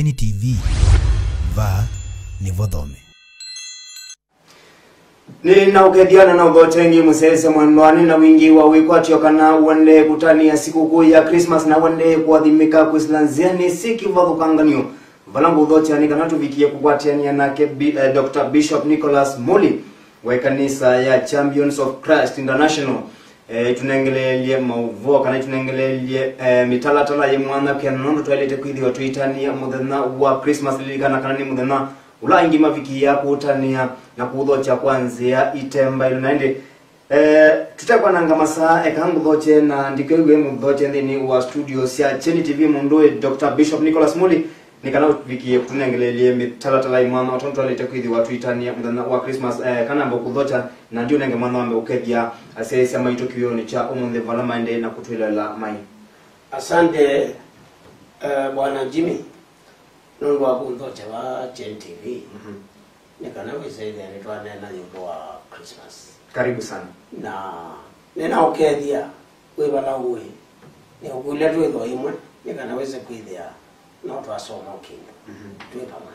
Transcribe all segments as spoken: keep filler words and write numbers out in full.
Kyeni T V, vaa nĩvo thome. Nĩ na ũkethya na na ũthokya ĩngĩ mũsyaĩĩsya mwendwa, nĩ na wingĩ wa wĩkwatyo kana ũendee kũtanĩa sikũkũ ya Christmas na ũendee kũathimĩka kwĩsĩla nzĩanĩ syĩ kĩvathũkanganyo. Vala ngũthokya nĩ kana tũvikĩe kũkwatĩanĩa nake Bi-, eh, Doctor Bishop Nicholas Muli wa ĩkanisa ya Champions of Christ International. Eh, ĩtũnengeleelye maũvoo kana ĩtũnengeleelye, eh, mĩtalatala yĩ mwanya kwĩana nũndũ twaĩlĩte kwĩthĩwa tũitanĩa mũthenya wa Christmas. Lilikana kana nĩ mũthenya ũla aingĩ mavikĩĩa kũũtanĩa na kũũthokya kwa nzĩa ite mbaĩlu. Na ĩndĩ, eh, tũtekwananga masaa, eka ngũthokye na ndikew'e mũthokye nthĩnĩ wa studio sya Kyeni T V mũndũĩ Doctor Bishop Nicholas Muli, nĩ kana ũvikĩe kũtũnengeleelye mĩtalatala ĩ mwanya o tondũ twaĩlĩte kwĩthĩwa tũitanĩa mũthenya wa Christmas. Eh, kana mbe ũkũthokya na ndiũnenge mwanya wambe ũkethya asyaĩĩsya maitũ kĩwĩonĩ kya ũmũnthĩ vala maendee na kũtwĩloela mai. Asante, eh, Bwana Jimmy, nũndũ wa kũnthokya vaa Kyeni T V. Mhm. Nĩ kana wĩse ĩthĩa nĩtwaneena ĩũlũ wa Christmas. Karibu sana. Na nĩnaũkethya wĩ vala ũĩ, nĩũkũlya twĩthwa ĩmwe, nĩ kana wĩse kwĩthĩa no twasoma o kĩndũ. Mhm. Twĩ vamwe.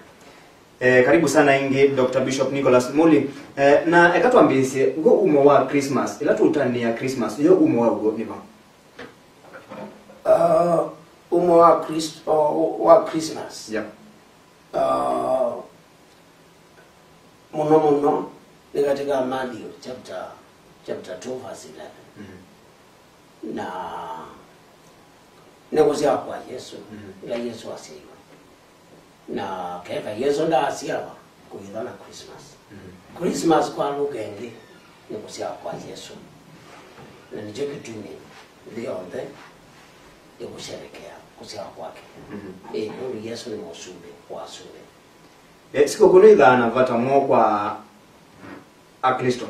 Eh, karibu sana ĩngĩ, Doctor Bishop Nicholas Muli. Eh, na eka twambĩĩsye, w'o umo wa Christmas, ĩla tũũtanĩa Christmas, yo umo wa w'o nĩ va? Ah, umo wa Christ-, o, wa Christmas. Yeah. Ah, mũno mũno nĩ katika Matthew chapter, chapter two verse eleven. Mhm. Na nĩ kũsyawa kwa Yesũ, mhm, ĩla Yesũ asyaiwe. Na keka Yesũ ndaasyawa kũitha na Christmas. Mhm. Christmas kwa lũka ĩngĩ nĩ kũsyawa kwa Yesũ. Na nĩkyo kĩtumi nthĩ yonthe ĩkũsherekea kũsyawa kwake. Mhm. Ĩ, nũndũ Yesũ nĩ mũsumbĩ wa asumbĩ. E, sikũkũ nĩ ithaa na vata mwaũ kwa Aklĩsto?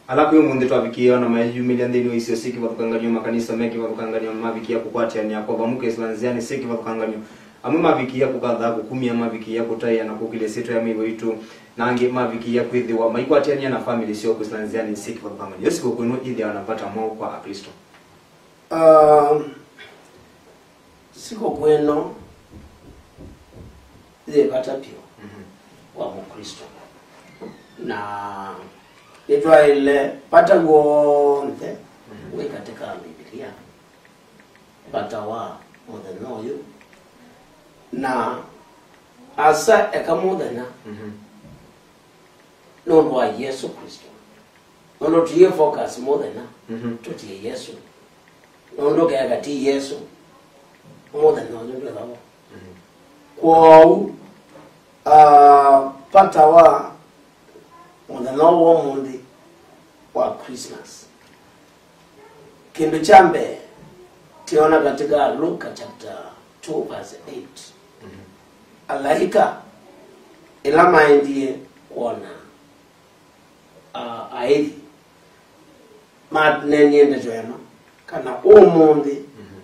Ala kwĩ ũmũnthĩ twavikĩĩa ona mayĩyumĩlya nthĩnĩ wa isio syĩ kĩvathũkanganyo, makanisa me kĩvathũkanganyo, mavikĩĩa kũkwatĩanĩa kwa vamwe kwĩsĩla nzĩanĩ syĩ kĩvathũkanganyo. Amwe mavikĩĩa kũkatha, kũkumya, mavikĩĩa kũtaĩa na kũkĩlya syĩtwa ya mĩivo itũ, na angĩ mavikĩĩa kwĩthĩwa maikwatĩanĩa na famĩlĩ syoo kwĩsĩla nzĩanĩ syĩ kĩvathũkanganyo. Yo sikũkũ ĩno ĩthĩawa na vata mwaũ kwa Aklĩsto? Um, Sikũkũ ĩno yĩ vata vyũ, mhm, kwa Mũklĩsto, na nĩtwaĩle vata w'onthe, mhm, wĩ katĩka Mbivilia, vata wa mũthenya ũyũ, na asa eka mũthenya, mhm, nũndũ wa Yesũ Klĩsto. Nũndũ tũyĩ focus mũthenya, mhm, tũtie Yesũ. Nũndũ keka ti Yesũ, mũthenya ũyũ ndwĩ vau. Mhm. Kwoou, ah, vata wa mũthenya ũũ wa ũmũnthĩ wa Christmas, kĩndũ kya mbee, tĩona katika Luka chapter two verse eight. Mhm. Alaĩka ĩla maendie kwona a-, aĩthi maneenie ndeto ĩno, kana ũmũnthĩ, mhm,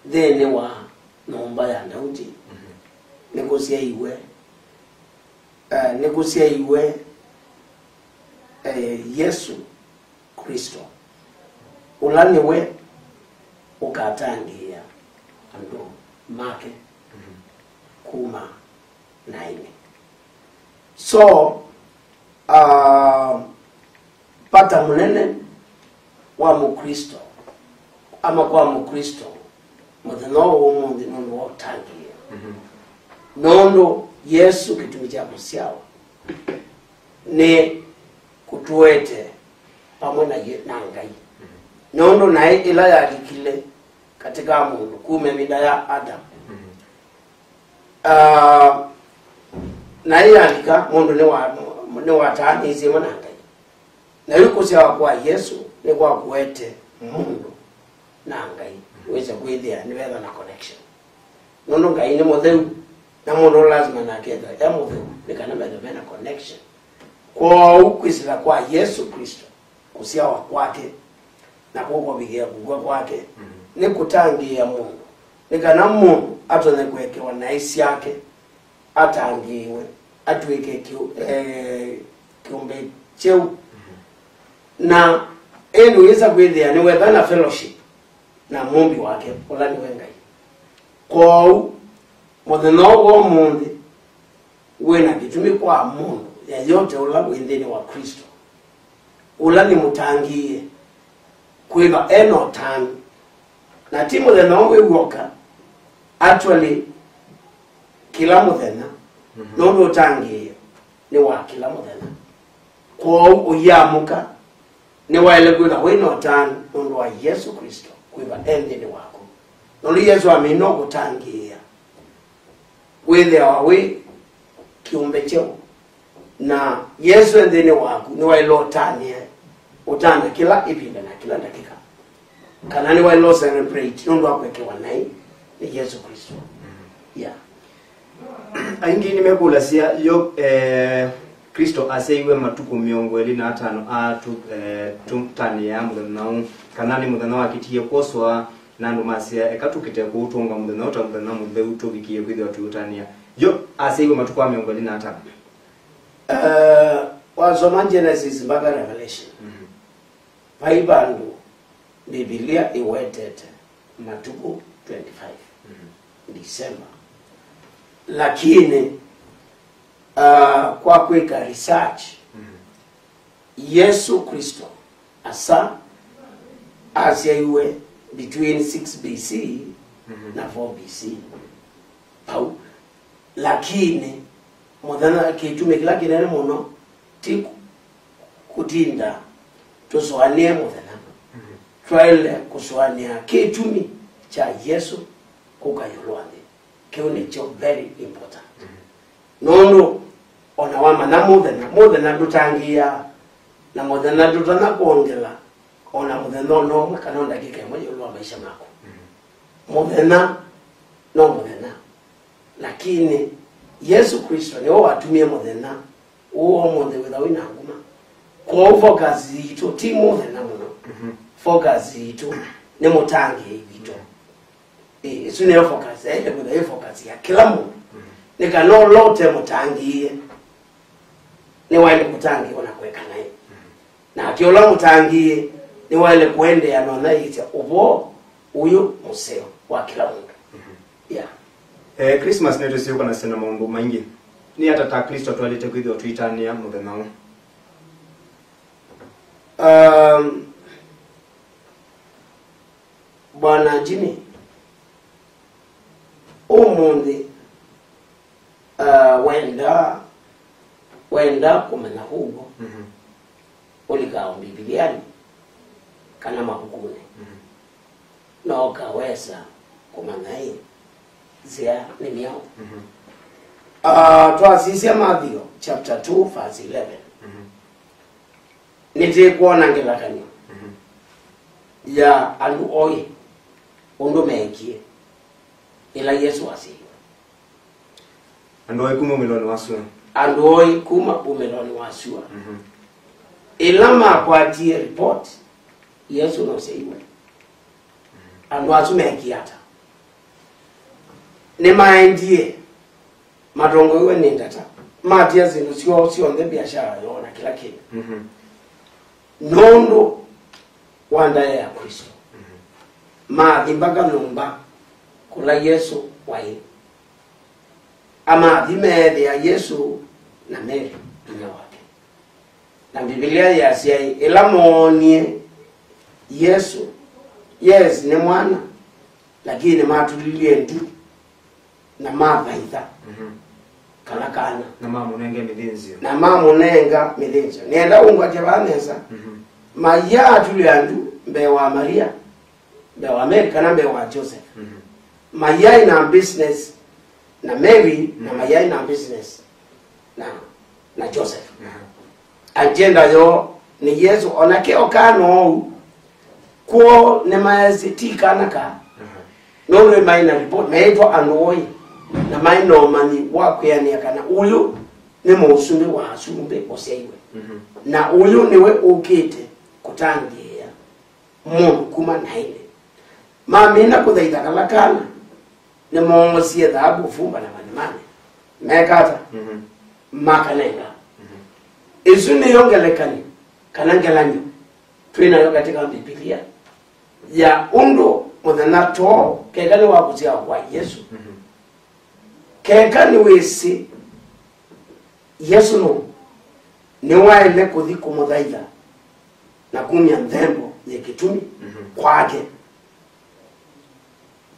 nthĩnĩ wa nyũmba ya Daudi, mhm, nĩkũsyaiwe, eh, nĩkũsyaiwe, eh, Yesũ Klĩsto, ũla nĩwe ũkatangĩĩa andũ make, mhm, kuma naĩnĩ. So, ah, vata mũnene wa Mũklĩsto, ama kwa Mũklĩsto, mũthenya ũũ ũmũnthĩ nũndũ wa ũtangĩĩo. Mhm. Nũndũ Yesũ kĩtumi kya kũsyawa nĩ kũtũete vamwe na Ye-, na Ngai. Mhm. Nũndũ naĩ ĩla yalikile katĩ ka mũndũ kuma ĩvinda ya Adamu. Mhm. Ah, na ĩyalika, mũndũ nĩwa-, nĩwataanĩisye ĩmwe na Ngai. Na yu kũsyawa kwa Yesũ nĩkwakuete mũndũ na Ngai, wĩse kwĩthĩa nĩvetha na connection. Nũndũ Ngai nĩ mũtheu, na mũndũ lazima nake ethwe e mũtheu, nĩ kana methwe mena connection. Kwoou kwĩsĩla kwa Yesũ Klĩsto, kũsyawa kwake, na kũkũvikĩa kũkw'a kwake, mhm, nĩ kũtangĩĩa mũndũ, nĩ kana mũndũ atonye kũekewa naĩ syake, atangĩĩwe, atw'ĩke kĩũ-, eh, kĩũmbe kyeũ. Mhm. Na ĩndĩ wĩsa kwĩthĩa nĩwetha na fellowship na Mũmbi wake, ũla nĩwe Ngai. Kwoou, Mũthenya ũũ wa ũmũnthĩ wĩ na kĩtumi kwa mũndũ yeyote ũla wĩ nthĩnĩ wa Kristo, ũla nĩ mũtangĩĩe, kwĩva e na ũtanu. Na ti mũthenya ũũ wĩ w'oka, actually, kĩla mũthenya, nũndũ ũtangĩĩo nĩ wa kĩla mũthenya. Kwoou ũiamũka, nĩwaĩle kwĩka wĩ na ũtanu nũndũ wa Yesũ Klĩsto kwĩva e nthĩnĩ waku. Nũndũ Yesũ amina kũtangĩĩa wĩthĩawa wĩ kĩũmbe kyeũ. Na Yesũ e nthĩnĩ waku, nĩwaĩle ũtanĩa, ũtana kĩla ĩvinda na kĩla ndakĩka. Kana nĩwaĩle celebrate nũndũ wa kũekewa naĩ nĩ Yesũ Klĩsto. Yeah. Aingĩ nĩmekũlasya, yo, eh, Kristo asyaiwe matukũ mĩongo ĩlĩ na atano aa tũ-, eh, tũtanĩaa mũthenya ũũ, kana nĩ mũthenya wakĩtie kwoswa, na andũ masya, eka tũkĩte kũũtũnga mũthenya ũũ ta mũthenya mũtheu tũvikĩie kwĩthĩwa tũiũtanĩa. Yo asyaiwe matukũ a mĩongo ĩlĩ na atano. Eh, wasoma Genesis mpaka Revelation, vai vandũ Mbivilia ĩwetete matukũ twenty-five December. Lakini, ah, kwa kwĩka research, Yesũ Klĩsto asa asyaiwe between six B C na four B C. Pau. Lakini mũthenya, kĩtumi kĩla kĩnene mũno ti kũ-, kũtinda tũsũanĩe mũthenya. Twaĩle kũsũanĩa kĩtumi kya Yesũ kũka ĩũlũ wa nthĩ. Kĩu nĩkyo very important. Nũndũ ona wamanya mũthenya, mũthenya ndũtangĩĩaa, na mũthenya ndũtonya kwongela ona mũthenya ona ũmwe kana o ndakĩka ĩmwe ĩũlũ wa maisha maku. Mũthenya no mũthenya. Lakini Yesũ Klĩsto nĩwe watumie mũthenya ũũ wa ũmũnthĩ wĩtha wĩ na nguma. Kwoou focus yitũ ti mũthenya mũno. Focus yitũ nĩ mũtangĩĩi witũ. Ĩ, ĩsu nĩyo focus, yaĩle kwĩtha ĩ focus ya kĩla mũndũ. Nĩ kana ũla ũte mũtangĩĩe, nĩwaĩle kũtangĩĩwa na kũeka naĩ. Nake ũla mũtangĩĩe nĩwaĩle kũendeea na ũnaĩĩsya ũvoo ũyũ mũseo wa kĩla mũndũ. Yeah. Eh, Christmas nĩtwĩsĩ yũkanasya na maũndũ maingĩ. Nĩ ata ta Aklĩsto twaĩlĩte kwĩthĩwa tũitanĩa mũthenya ũũ? Um, Bwana Jimmy, ũmũnthĩ, uh, wenda, wenda kũmanya ũw'o, ũlikaa o Mbivilianĩ kana mavukunĩ, no ũkawesa kũmanya ĩ nzĩa nĩ myaũ. Uh, twasisya Matthew chapter two verse eleven. Nĩtĩkwona ngelekany'o ya andũ oĩ ũndũ meekie ĩla Yesũ wasyaiwe. Andũ oĩ kuma umĩlonĩ wa sua. Andũ oĩ kuma umĩlonĩ wa sua. Ĩla makwatie report Yesũ nũsyaiwe, andũ asu meekie ata? Nĩmaendie matongoew'e nĩ ndata, matia syĩndũ syoo syonthe, biashara yoo na kĩla kĩndũ, nũndũ wa ndaĩa ya Klĩsto. Mathi mbaka nyũmba kũla Yesũ waĩ. Amathi meethĩa Yesũ na Mary, inyia wake. Na Mbivilia yĩasya ĩla moonie Yesũ, yes, nĩ mwana, lakini matũlilye ndu na mathaitha kala kana. Na mamũnenge mĩthĩnzĩo. Na mamũnenga mĩthĩnzĩo. Nĩenda ũngwatya vaa nesa. Maia atulya ndu mbee wa Maria, mbee wa Mary kana mbee wa Joseph. Maia ina business na Mary, na maia ina business na, na Joseph. Agenda yoo nĩ Yesũ, onake o kana ũu. Kwoo nĩmaesĩ ti kana ka. Nũndũ maĩ na report, meĩtwa andũ oĩ, na maĩ na ũmanyi wa kwĩanĩa kana ũyũ nĩ mũsumbĩ wa asumbĩ ũsyaiwe. Na ũyũ nĩwe ũkĩte kũtangĩĩa mũndũ kuma naĩnĩ. Mamina kũthaitha kala kana, nĩmoong'osie thaavu ũvumba na manemanĩ. Meka ata? Makanenga. Ĩsu nĩyo ngelekany'o kana ngelany'o twĩ nayo katika Mbivilia ya ũndũ mũthenya too keka nĩ wa kũsyawa kwa Yesũ. Keka nĩwĩsĩ Yesũ nũũ, nĩwaĩle kũthi kũmũthaitha na kumya nthembo yĩ kĩtumi kwake.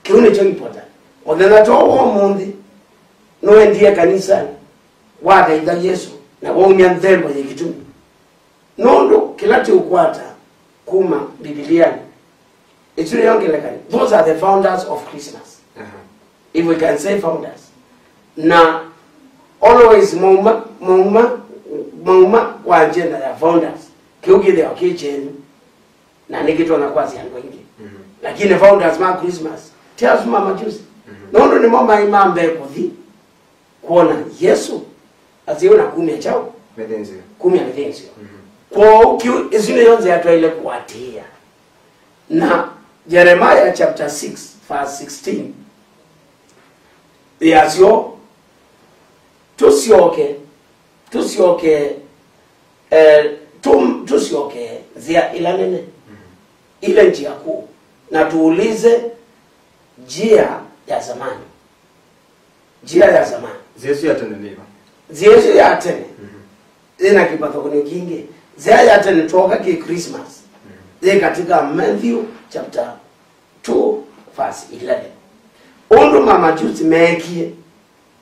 Kĩu nĩkyo important. Mũthenya ta ũũ wa ũmũnthĩ, nũendie kanisanĩ, wathaitha Yesũ, na waumya nthembo yĩ kĩtumi. Nũndũ kĩla tũũkwata kuma Mbivilianĩ, ĩsu nĩyo ngelekany'o. Those are the founders of Christmas. Aha. If we can say founders. Na always mauma, mauma, mauma kwa agenda ya founders. Kĩu kĩthĩawa kĩ kyenyu. Na nĩkĩtonya kwasya andũ aingĩ. Mhm. Lakini founders ma Christmas, ti asu ma majusi. Mhm. Nũndũ nĩmo maĩ ma mbee kũthi kwona Yesũ asyaĩwe na kumya kyaũ? Mĩthĩnzĩo. Kumya mĩthĩnzĩo. Mhm. Kwoou kĩu, ĩsu nĩyo nzĩa twaĩle kũatĩĩa. Na Jeremiah chapter six, verse sixteen, yasyo, tũsyoke, tũsyoke, eh, tũ-, tũsyoke nzĩa ĩla nene, mhm, ile njia kuu, na tuulize njia ya zamani. Njia ya zamani. Nzĩa ĩsu ya tene nĩ ĩva? Nzĩa ĩsu ya tene, mhm, ĩna kĩvathũkany'o kingĩ. Nzĩa ya tene twoka kĩ Christmas. Mhm. Yĩ katika Matthew chapter two, verse eleven. Ũndũ mamajusi meekie,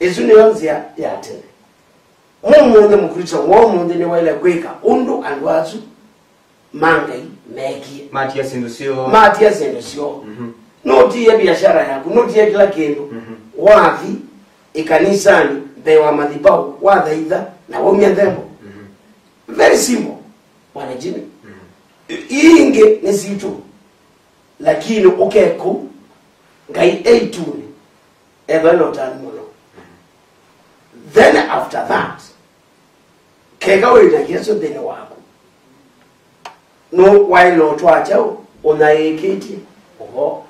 ĩsu nĩyo nzĩa ya tene. Mũmũnthĩ Mũkristo wa ũmũnthĩ nĩwaĩle kwĩka ũndũ andũ asu ma Ngai meekie. Matia syĩndũ syoo. Matia syĩndũ syoo. Mhm. Nũtie biashara yaku, nũtie kĩla kĩndũ. Mhm. Wathi ĩkanisanĩ mbee wa mathibau, wathaitha na waumya nthembo. Mhm. Very simple, Bwana Jimmy. Mhm. I-, ii ingĩ nĩ sitũ, lakini ũke kũu, Ngai e itunĩ, ethwa na ũtanu mũno. Then after that, keka wĩ na Yesũ nthĩnĩ waku, nũ waĩle ũtwaa kyaũ ũnyaĩĩkĩtye ũvoo?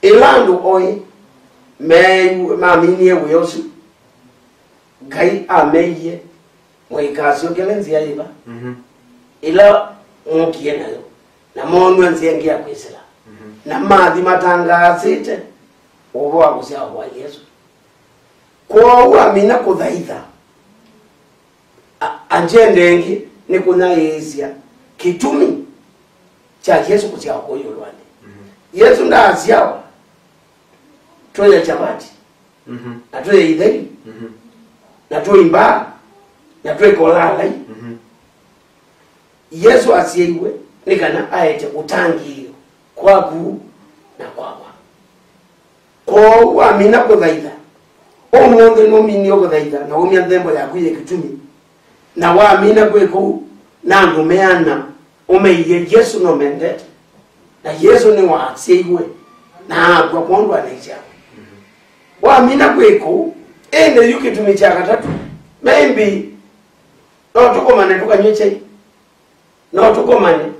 Ĩla andũ oĩ meeiwe, maminie wĩa ũsu, Ngai ameie, mũikasyokele nzĩa yĩva, mhm, ĩla mũkie nayo, na moonw'a nzĩa ĩngĩ ya kwĩsĩla, mhm, na mathi matangaasĩte ũvoo wa kũsyawa kwa Yesũ. Kwoou amina kũthaitha, a-, agenda ĩngĩ nĩ kũnyaĩĩsya kĩtumi kya Yesũ kũsyawa kũu ĩũlũ wa nthĩ. Mhm. Yesũ ndaasyawa tũye kyavati, mhm, na tũye itheri, mhm, na tũye mbaa, na twĩka ũlaalai. Mhm. Yesũ asyaĩwe nĩ kana aete ũtangĩĩo kwaku na kwakwa. Kwoou wamina kũthaitha, ũmũnthĩ nũminie kũthaitha na waumya nthembo yaku yĩ kĩtumi, na wamina kwĩka ũu, na andũ meana ũmeie Yesũ nũmendete, na Yesũ nĩwasyaiwe na akw'a kwondũ wa naĩ syaku. Wamina kwĩka ũu, ĩndĩ yu kĩtumi kya katatũ, maybe no tũkomane tũkanyw'e kyai. No tũkomane,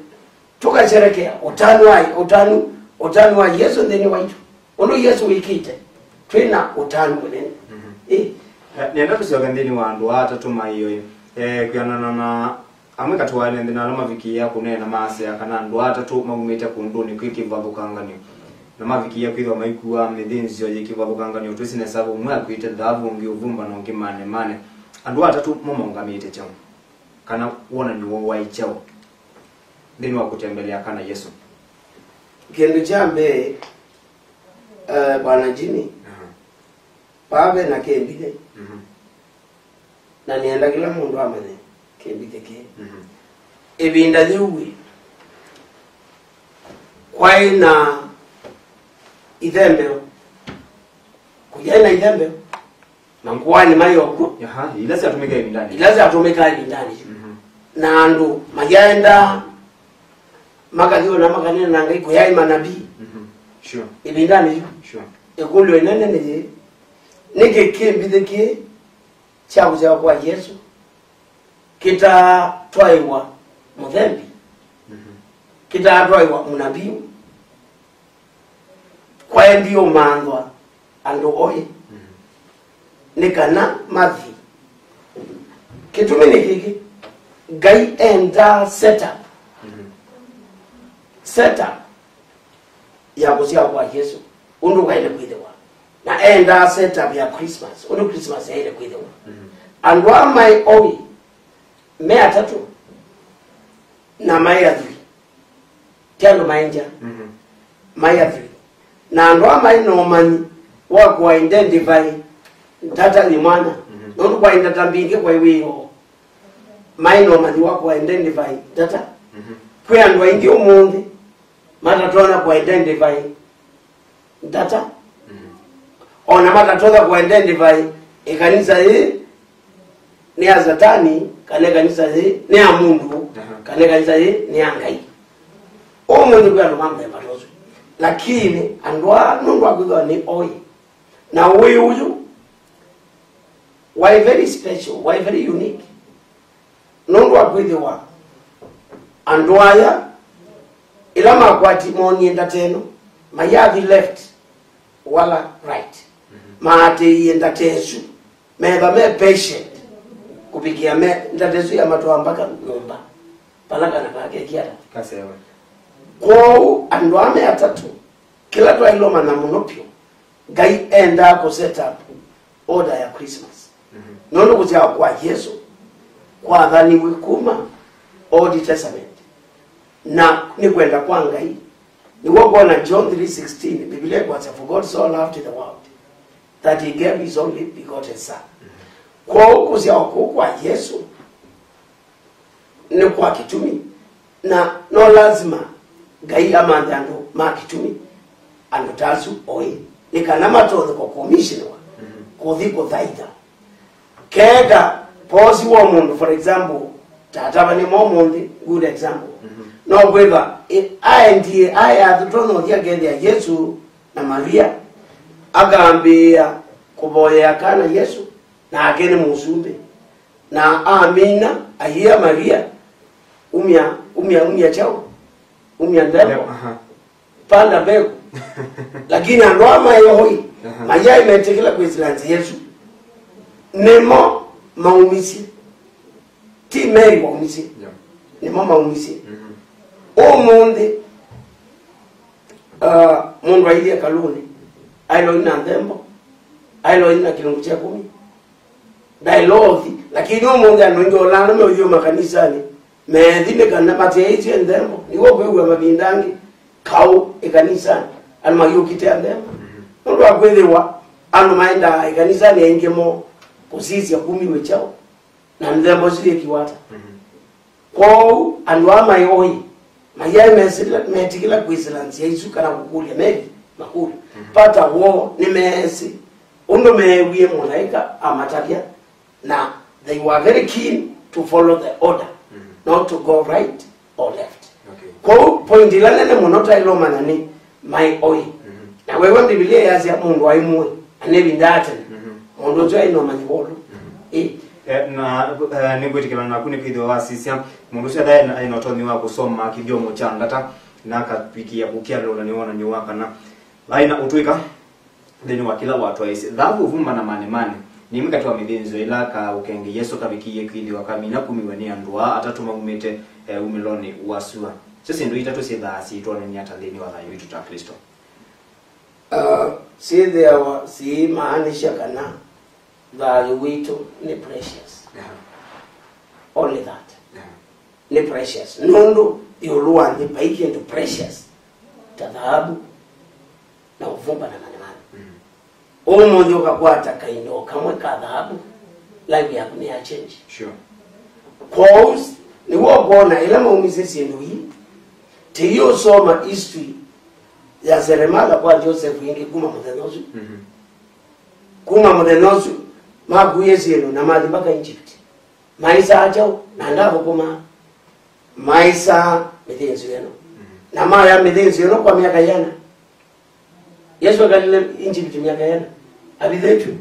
tũkasherekea ũtanu wa, ũtanu, ũtanu wa Yesũ nthĩnĩ waitũ. Ũndũ Yesũ wĩkĩte, twĩ na ũtanu mũnene. Mhm. Ĩ. Eh, nĩenda tũsyoke nthĩnĩ wa andũ aa atatũ maĩoi. Eh, kwĩanana na amwe katĩ wa ene nthĩ na ala mavikĩĩa kũneena, maasya kana andũ aa atatũ maumĩte kũndũnĩ kwĩ kĩvathũkanganyo, na mavikĩĩa kwĩthĩwa maikuaa mĩthĩnzĩo yĩ kĩvathũkanganyo. Twĩsĩ nesa ũmwe akw'ĩte thaavu, ũngĩ ũvumba, na ũngĩ manemane. Andũ aa atatũ mo maũngamĩte kyaũ? Kana wonany'o woo waĩ kyaũ nthĩnĩ wa kũtembelea kana Yesũ? Kĩndũ kya mbee, eh, Bwana Jimmy, aha, vaa ve na kĩmbithĩ. Mhm. Na nĩenda kĩla mũndũ amanye kĩmbithĩ kĩĩ. Mhm. Ĩvinda yĩu ĩ, kwaĩ na ithembeo? Kũyaĩ na ithembeo. Makoani maĩ o kw'o. Aha, ila syatũmĩka ĩvindanĩ. Ila syatũmĩkaa ĩvindanĩ yu. Mhm. Na andũ mayaendaa makathi ona makanena na Ngai, kũyaĩ manabii. Mhm. Sure. Ĩvindanĩ yu. Sure. Ĩkũlyo ĩnene nĩ yĩĩ, nĩkĩ kĩmbithĩ kĩĩ kya kũsyawa kwa Yesũ kĩtaatwaĩwa mũthembi? Mhm. Kĩtaatwaĩwa mũnabii? Kwaendie ũmanthwa andũ oĩ, mhm, nĩ kana mathi. Kĩtumi nĩ kĩkĩ, Ngai endaa setup. Mhm. Setup ya kũsyawa kwa Yesũ ũndũ waĩle kwĩthĩwa. Na endaa setup ya Christmas, ũndũ Christmas yaĩle kwĩthĩwa. Andũ aa maĩ oĩ, me atatũ, na maĩ athwii. Ti andũ maĩ ngya, maĩ athwii. Na andũ aa maĩ na ũmanyi wa kũ identify ndata nĩ mwanya. Nũndũ kwaĩ ndata mbingĩ, kwaĩ wĩoo. Maĩ na ũmanyi wa kũ identify ndata. Kwĩ andũ aingĩ ũmũnthĩ matatonya kũ identify ndata. O na matatonya kũ identify ĩkanisa yĩĩ nĩ ya Satani, kana ĩkanisa yĩĩ nĩ ya mũndũ, kana ĩkanisa yĩĩ nĩ ya Ngai. Ũmũnthĩ kwĩ andũ ma mũthemba ta ũsu. Lakini andũ aa, nũndũ wa kwĩthĩwa nĩ oĩ, na ũĩ ũyũ waĩ very special, waĩ very unique. Nũndũ wa kwĩthĩwa andũ aya, ĩla makwati moonie ndata ĩno, mayathi left wala right, maatĩĩie ndata ĩsu, metha me patient kũvikĩa me ndata ĩsu yamatwaa mbaka nyũmba, vala kana kakekiata. Kasewa. Kwoou andũ aa me atatũ, kĩla twaĩlwe manya mũno vyũ, Ngai endaa kũ set up order ya Christmas. Nũndũ kũsyawa kwa Yesũ kwathaniw'e kuma Old Testament, na nĩ kwenda kwa Ngai. Nĩw'o kwona John three sixteen, Biblia ĩkwasya, "For God so loved the world, that he gave his only begotten Son." Kwoou kũsyawa kũu kwa Yesũ nĩ kwa kĩtumi, na no lasima Ngai amanthe andũ ma kĩtumi, andũ ta asu oĩ, nĩ kana matonye kũkomishoniwa kũthi kũthaitha. Keka posi wa mũndũ, for example, tata vanĩmo ũmũnthĩ, good example, no kwĩva ĩ- aendie aĩ athũtwa nothi akethĩa Yesũ na Maria, akambĩĩa kũvoyea kana Yesũ, nake nĩ mũsumbĩ. Na amina, ayĩa Maria, "Umya, umya, umya kyaũ? Umya nthembo, aha, panda mbegu." Lakini andũ aa maĩ oĩ, aha, mayaĩ metĩkĩla kwĩsĩla nzĩa ĩsu. Nĩmo maumisye. Ti Mary waumisye. Yeah. Nĩmo maumisye. Mhm. Ũmũnthĩ, uh, mũndũ aithi hekalũnĩ, aĩlwe na nthembo, aĩlwe na kĩlungu kya ĩkũmi. Ndaĩlothi, lakini ũmũnthĩ andũ aingĩ o na ala meũthiũũma kanisanĩ, methi nĩ kana mateeĩtye nthembo. Nĩw'o kwĩw'a mavinda angĩ kaũ ĩkanisanĩ, andũ mayũkĩtĩa nthembo. Nũndũ wa kwĩthĩwa andũ maendaa ĩkanisanĩ aingĩ moo kũsisya kumiw'e kyaũ, na nthembo isu yĩkiwa ata. Kwoou andũ aa maĩ oĩ mayaĩ mesĩla- metĩkĩla kwĩsĩla nzĩa isu kana kũkũlya Mary makũlyo. Vata woo nĩmeesĩ ũndũ meewie mũlaĩka amatavya, na they were very keen to follow the order, not to go right or left. Okay. Kwoou point ĩla nene mũno twaĩlwe ũmanya nĩ maĩ oĩ. Na wewe Mbivilia yasya mũndũ aĩ mũĩ, na nĩvindaa tene. Mũndũ ũsu aĩ na ũmanyi wa ũlũ. Ĩ. Eh, na eh, nĩkwĩtĩkĩlana naku nĩkwĩthĩwa wasisya mũndũ ũsu etha aĩ na ũtonyi wa kũsoma kĩthyomo kya ndata na akavikĩa kũkĩalũla nĩ wonany'o wa kana aĩ na ũtũĩka nthĩnĩ wa kĩla watwaĩĩsye. Thaavu, ũvumba, na manemane nĩ imwe katĩ wa mĩthĩnzĩo ĩla kaũkenge Yesũ kavikĩie kwĩthĩwa kamina kumiw'e nĩ andũ aa atatũ maumĩte eh, umĩlonĩ wa sua. Syo syĩndũ itatũ syĩthaa syĩtwonany'a ata nthĩnĩ wa thayũ witũ ta Aklĩsto? Uh, syĩthĩawa syĩimaanisha kana thayũ witũ nĩ precious. Yeah. Only that. Yeah. Nĩ precious. Nũndũ ĩũlũ wa nthĩ vai kĩndũ precious ta thaavu na ũvumba na manemane. Mm. Ũmũnthĩ ũkakwata kaindo kamwe ka thaavu, life yaku nĩ ya change. Sure. Kwoou nĩw'o ũkwona ĩla maumisye syĩndũ ii, tĩiũsoma history ya seremala kwa Joseph ĩngĩ kuma mũthenya ũsu. Mhm. Kuma mũthenya ũsu makuie syĩndũ na mathi mpaka Egypt. Maĩsaa kyaũ na ndathũkũmaa? Maĩsaa mĩthĩnzĩo ĩno. Mhm. Na maya mĩthĩnzĩo ĩno kwa myaka yĩana? Yesũ ekalile Egypt myaka yĩana? Avithĩtw'e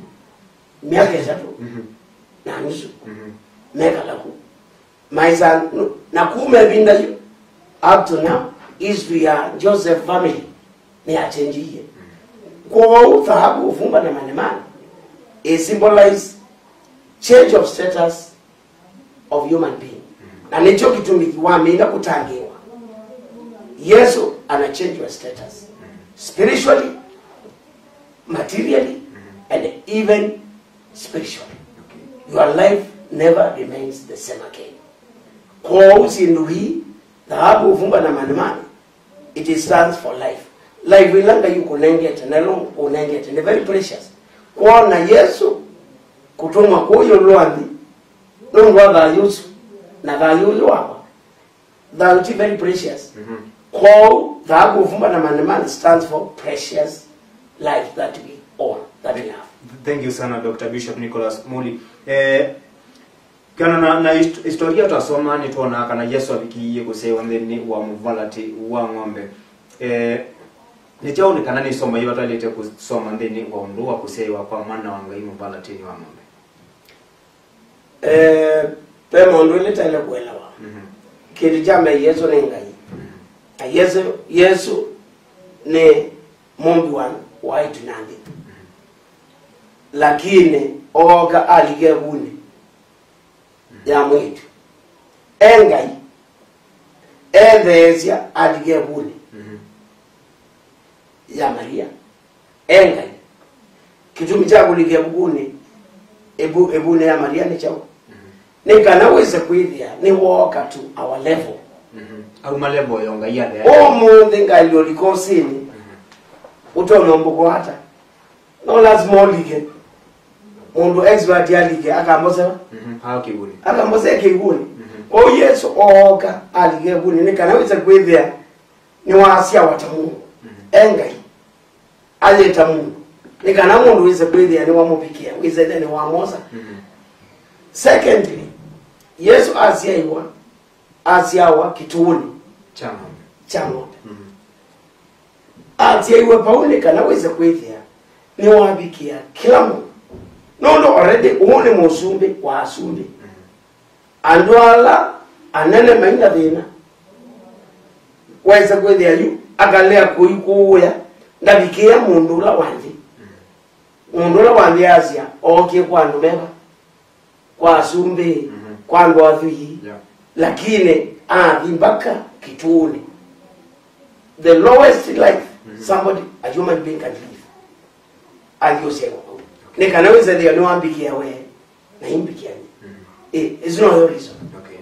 myaka ĩtatũ. Mhm. Na nusu. Mhm. Mekala ku. Maisa, na kuma ĩvinda yu, up to now, history ya Joseph family nĩyachenjiie. Kwoou thaavu, ũvumba, na manemane ĩ symbolize change of status of human being. Na nĩkyo kĩtumi wamina kũtangĩĩwa. Yesũ ana change your status spiritually, materially, and even spiritually. Your life never remains the same again. Kwoou syĩndũ ii, thaavu, ũvumba na manemane, it stands for life. Life ĩla Ngai ũkũnengete, na ĩla ũkũnengete nĩ very precious. Kwona Yesũ kũtũmwa kũu ĩũlũ wa nthĩ nũndũ wa thayũ ũsu, na thayũ ũyũ wakwa, thayũ ti very precious. Kwoou thaavu, ũvumba na manemane stands for precious life that we own, that we have. Thank you sana, Doctor Bishop Nicholas Muli. Eh, kana na, na hist- historia twasoma nĩtwonaa kana Yesũ avikiie kũsyaĩwa nthĩnĩ wa mũvalatĩ wa ng'ombe. Eh, nĩ kyaũ nĩ kana nĩ isomo yĩva twaĩlĩte kũsoma nthĩnĩ wa ũndũ wa kũsyaĩwa kwa Mwana wa Ngai mũvalatĩnĩ wa ng'ombe? Eh, ve maũndũ elĩ twaĩle kũelewa. Kĩndũ kya mbee, Yesũ nĩ Ngai. Na Yesũ, Yesũ nĩ mũmbi wa, wa ĩtu na nthĩ. Lakini ooka alika ĩvunĩ ya mwĩĩtu. E Ngai, etheesya alika ĩvunĩ ya Maria. E Ngai. Kĩtumi kya kũlika ĩvukunĩ, ĩvu- ĩvunĩ ya Maria nĩ kyaũ? Nĩ kana wĩse kwĩthĩa nĩwooka to our level. Auma level yo Ngai athea. Ũmũnthĩ ngalĩ ũlika ũsĩnĩ, ũtonya ũmbũko ata? No lazima ũlike. Mũndũ expert alike, akambosea. Ao kĩvunĩ. Akambosea kĩvunĩ. Kwoou Yesũ ooka alika ĩvunĩ nĩ kana wĩse kwĩthĩa nĩwasyawa ta mũndũ. E Ngai. Ayĩ ta mũndũ. Nĩ kana mũndũ wĩse kwĩthĩa nĩwamũvikĩa, wĩse ĩthĩa nĩwamwosa. Secondly, Yesũ asyaiwa, asyawa kĩtũũnĩ kya ng'ombe. Kya ng'ombe. Asyaiwe vau nĩ kana wĩse kwĩthĩa nĩwavikĩa kĩla mũndũ. Nũndũ already ũũ nĩ mũsumbĩ wa asumbĩ. Andũ ala anene mai na thĩna. Waĩsa kwĩthĩa yu akalea kũikũũya, ndavikĩĩa mũndũ ũla wa nthĩ. Mũndũ ũla wa nthĩ asya ookie kwa andũ meva? Kwa asumbĩ, kwa andũ athwii. Yeah. Lakini athi mpaka kĩtũũnĩ. The lowest life somebody, a human being can live. Athi ũsyaĩwa vau. Nĩ kana wĩse thĩa nĩwambikĩa we. Na imbikĩani. Eh, it's not your reason. Okay.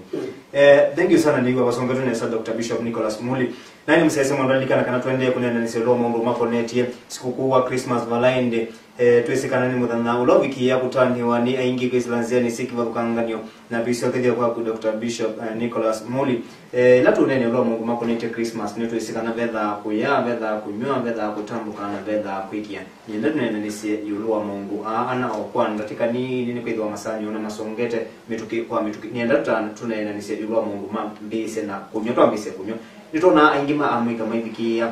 Eh, thank you sana, nĩw'a vasongetwe nesa, Doctor Bishop Nicholas Muli. Nani mũsese mũndũ alikana kana tũendee kũneenanĩsya ũla maũndũ makonetye sikũkũ wa Christmas vala ĩndĩ, eh, twĩsĩ kana nĩ mũthenya ũla ũvikĩĩa kũtanĩwa nĩ aingĩ kwĩsĩla nzĩanĩ syĩ kĩvathũkanganyo, na tũisyokethya kwaku, Doctor Bishop, eh, Nicholas Muli. Eh, ĩla tũneenea ũla maũndũ makonetye Christmas, nĩtwĩsĩ kana vethaa kũya, vethaa kũnyw'a, vethaa kũtambũka, na vethaa kwĩkĩa. Nĩenda tũneenanĩsye ĩũlũ wa maũndũ aa ana o kwa ndatĩka nini, nĩkwĩthĩwa masaa nĩona masongete mĩtũkĩ kwa mĩtũkĩ. Nĩenda tũta-, tũneenanĩsye ĩũlũ wa maũndũ ma mbĩĩsya na kũnyw'a. Twambĩĩsya kũnyw'a, nĩtwonaa aingĩ ma amũika maivikĩĩa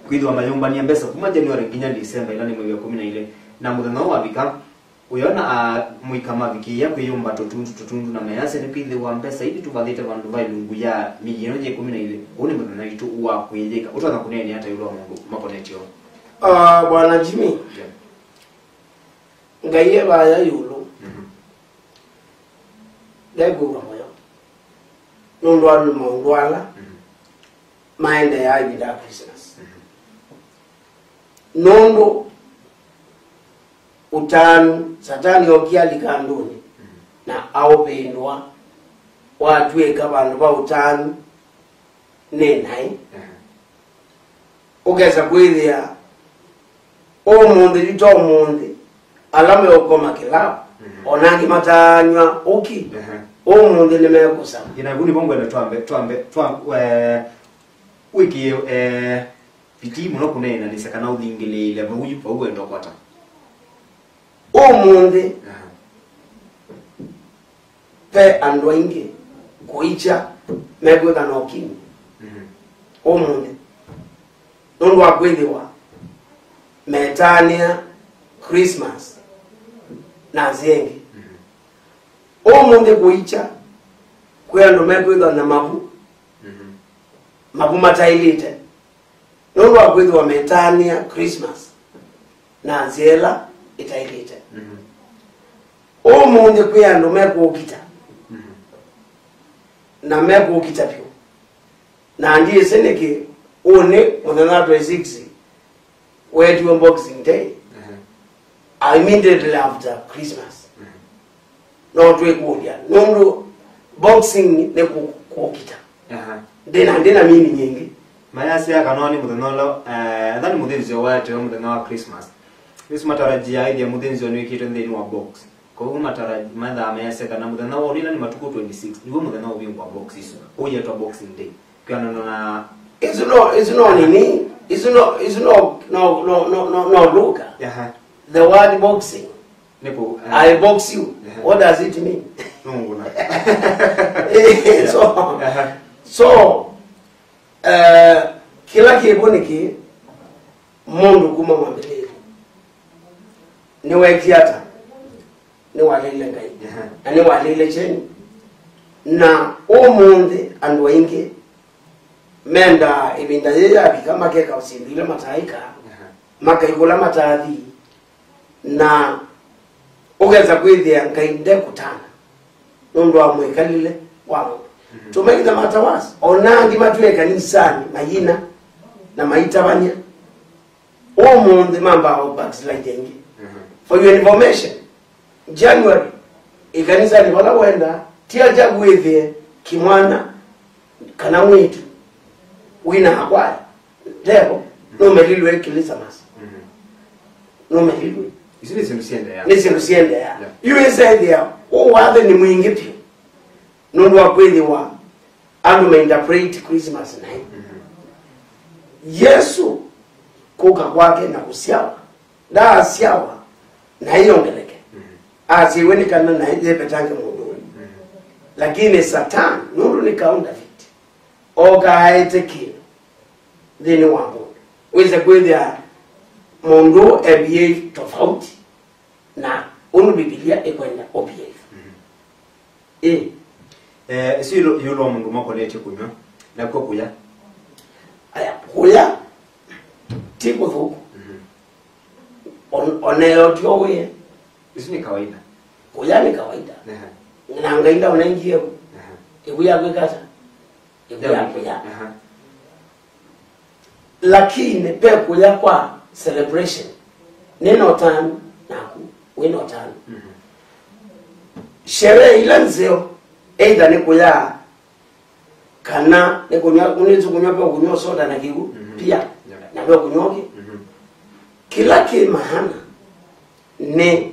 kwĩthĩwa mayũmbany'a mbesa kuma January nginya December, ĩla nĩ mwei wa ĩkũmi na ilĩ, na mũthenya ũũ wavika, ũyona amũika mavikĩĩa kwĩyũmba tũtundu tũtundu na mayasya nĩkwĩthĩwa mbesa ii nĩtũvathĩte vandũ va ilungu ya mĩĩ ĩno ya ĩkũmi na ilĩ. Ũũ nĩ mũthenya witũ wa kwĩyĩka. Ũtonya kũneenea ata ĩũlũ wa maũndũ makonetye ũũ? Ah, Bwana Jimmy, yeah. Ngai e vaya ĩũlũ. Mhm. Ndekwĩw'a mũyo nũndũ wa maũndũ ala, mhm, maendeeaa ĩvinda ya Christmas. Mhm. Nũndũ ũtanu, Satani ookie alika andũnĩ, mhm, na aũvĩndũa, watw'ĩka vandũ va ũtanu nĩ naĩ. Mhm. Ũkesa kwĩthĩa ũmũnthĩ yu to ũmũnthĩ, ala meũkoma kĩlavu, mhm, o na angĩ mataanyw'a ũkĩ, ehe, ũmũnthĩ nĩmekũsama. Ĩna vu nĩvo ngwenda twambe, twambe, twa-, eh, wĩkĩe, eh, vitii mũno kũneenanĩsya kana ũthingĩlĩĩle vau, vau wenda ũkwata. Ũmũnthĩ, aha, ve andũ aingĩ kũikya mekwĩka na ũkimi, mhm, ũmũnthĩ, nũndũ wa kwĩthĩwa metanĩa Christmas na nzĩa ĩngĩ. Mhm. Ũmũnthĩ kũikya, kwĩ andũ mekwĩthwa na mavu, mhm, mavu mataĩlĩte. Nũndũ wa kwĩthĩwa metanĩa Christmas na nzĩa ĩla ĩtaĩlĩte. Mhm. Ũmũnthĩ kwĩ andũ mekũũkita, mhm, na mekũũkita vyũ. Na ndyĩsĩ nĩkĩ, ũũ nĩ mũthenya wa twenty-six weetiwe Boxing Day. Mhm. Immediately after Christmas. No twĩkũlya nũndũ Boxing nĩ kũ- kũkita. Aha. Ndĩna ndĩna meaning ĩngĩ. Mayasya kana nĩ mũthenya ũla, eh, ethani mũthĩnzĩo waetewe mũthenya wa Christmas. Nĩsu matarajia ĩthĩa mũthĩnzĩo nĩwĩkĩtwe nthĩnĩ wa box. Kwoou mataraji mathaa mayasya kana mũthenya wa ũnĩla nĩ matukũ twenty-six, nĩw'o mũthenya ũvingwa box isu. Ũyetwa Boxing Day. Kwĩanana na isu no isu no nini isu no isu no no no no no Luka. Aha. The word boxing. Nĩkũ, eh, I box you. Ehe. What does it mean? Nũngũna. So, aha, so, eh, kĩla kĩvo nĩ kĩĩ, mũndũ kuma mwambĩlĩĩlyo nĩweekie ata? Nĩwaleile Ngai. Ehe. Na nĩwaleile kyeni. Na ũmũnthĩ andũ aingĩ mendaa ĩvinda yĩĩ yavika makeka syĩndũ ila mataaĩka, ehe, makaikũla mataathi. Na ũkesa kwĩthĩa Ngai ndekũtana nũndũ wa mwĩkalĩle wa mũndũ. Mhm. To make the matter worse, ona angĩ matwĩe kanisanĩ mayina na maitavany'a, ũmũnthĩ mambaa o backslide ĩngĩ. Mhm. For your information, January, ĩkanisanĩ vala wenda, ti ajabu wĩthĩe kĩmwana kana mwĩĩtu wina akwaya. Ndevo, nũmelilwe Kilisamasi. Mhm. Nũmelilwe. Isu nĩ syĩndũ siendeea. Nĩ syĩndũ siendeea. Yeah. Yu ĩsethĩa, ũũ wathani mwingĩ vyũ. Nũndũ wa kwĩthĩwa andũ mainterpret Christmas naĩ. Mhm. Yesu kũka kwake na kũsyawa, ndaasyawa na ĩyongeleke. Mhm. Asyiwe nĩ kana na yĩvetange mũndũ ũyũ. Mhm. Lakini Satan, nũndũ nĩ counterfeit, ooka aete kĩndũ nthĩnĩ wa mũndũ. Wĩse kwĩthĩa mũndũ e behave tofauti na ũndũ Mbivilia ĩkwenda ũ behave. Mhm. Ĩ. Eh, ĩsu ĩũlũ ĩũlũ wa mũndũ makonetye kũnyw'a, nakw'o kũya. Aya, kũya ti kũthũku. Mhm. On- oneo tyo wĩe. Ĩsu nĩ kawaida. Kũya nĩ kawaida. Ehe. Na Ngai ndaũnengie ĩvu. Ehe. Ĩvu ya kwĩka ata? Ĩvu ya kũya. Aha. Lakini ve kũya kwa celebration. Nĩ na ũtanu naku, wĩ na ũtanu. Mhm. Sherehe ila nzeo, either nĩ kũya, kana nĩ kũnywa, nĩ kũnywa ve kũnywa soda na kĩw'ũ, mhm, pia, yeah, na ve kũnywa ũngĩ. Mhm. Kĩla kĩ maana nĩ